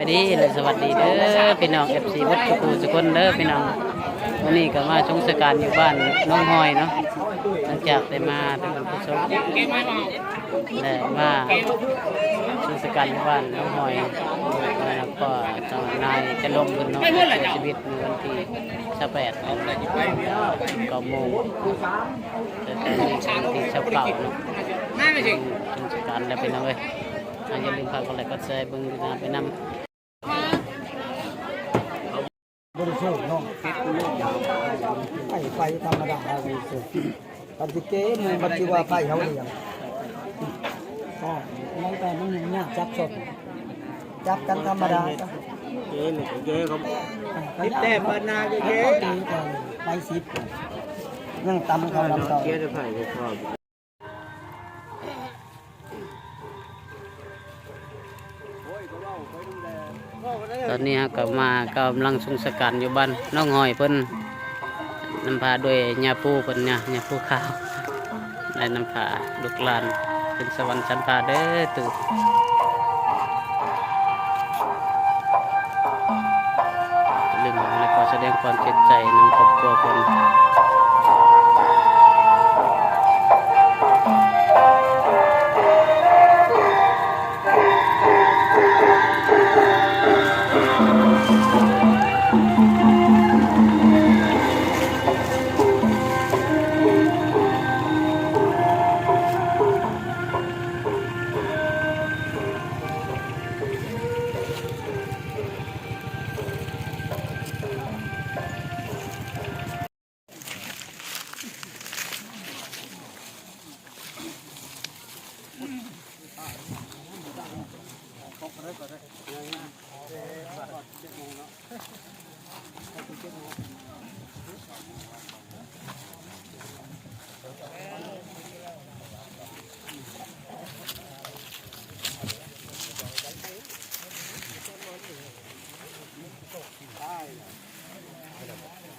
ສະບາຍດີ ແລະ ສະຫວັດດີເດີພີ່ນ້ອງ ເອັຟຊີ ເບິດທຸກຜູ້ທຸກຄົນເດີພີ່ນ້ອງ. ມື້ນີ້ກໍມາຊົງສະການຢູ່ບ້ານໜອງຫອຍເນາະ ຫຼັງຈາກໄດ້ມາແຕ່ບັນພະສົງ ແລະ ມາຊົງສະການຢູ່ບ້ານໜອງຫອຍ ແລ້ວກໍທາງນາຍຈະລົງເພິ່ນເນາະ ເສຍຊີວິດໃນວັນທີຊາວແປດ ເກົ້າໂມງ ແຕ່ຕອນນີ້ເປັນວັນທີຊາວເກົ້າເນາະ ຊົງສະການແລ້ວພີ່ນ້ອງເອີຍ. ອ່າ ຢ່າລືມຝາກກົດໄລກົດແຊເບິ່ງຢູ່ໜ້າໄປນຳ. ບໍ່ໄດ້ສູບເນາະ ໄຟ ໄຟທຳມະດາເຮົາບໍ່ໄດ້ສູບ ຄັນຊິເກມມັນຊິວ່າໄຟເຮົາລ້ຽງ ກໍໃນແຕ່ມັນຫຍຸ້ງຍາກສັບສົນ ຈັບກັນທຳມະດາ ເກມເກມເຂົາ ອ່າ ສິບແຕ້ມ ບາດໜ້າເກມ ເກມໄປສິບ ຍັງຕຳເຂົານຳເກົ່າ. ຕອນນີ້ເຮົາກໍມາ ກຳລັງຊົງສະການຢູ່ບ້ານໜອງຫອຍເພິ່ນ ນຳພາໂດຍຍ່າປູເພິ່ນ ຍ່າ ຍ່າປູຂາວ ໄດ້ນຳພາລູກຫຼານຂຶ້ນສະຫວັນຊັ້ນຟ້າເດີຕູ. ເລື່ອງຂອງ ແລະ ຂໍສະແດງຄວາມເສຍໃຈນຳຄອບຄົວເພິ່ນ.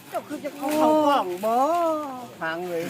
ເຈົ້າຄືຈະເຂົ້າກ້ອງບໍ່? ຫາງເລີຍ.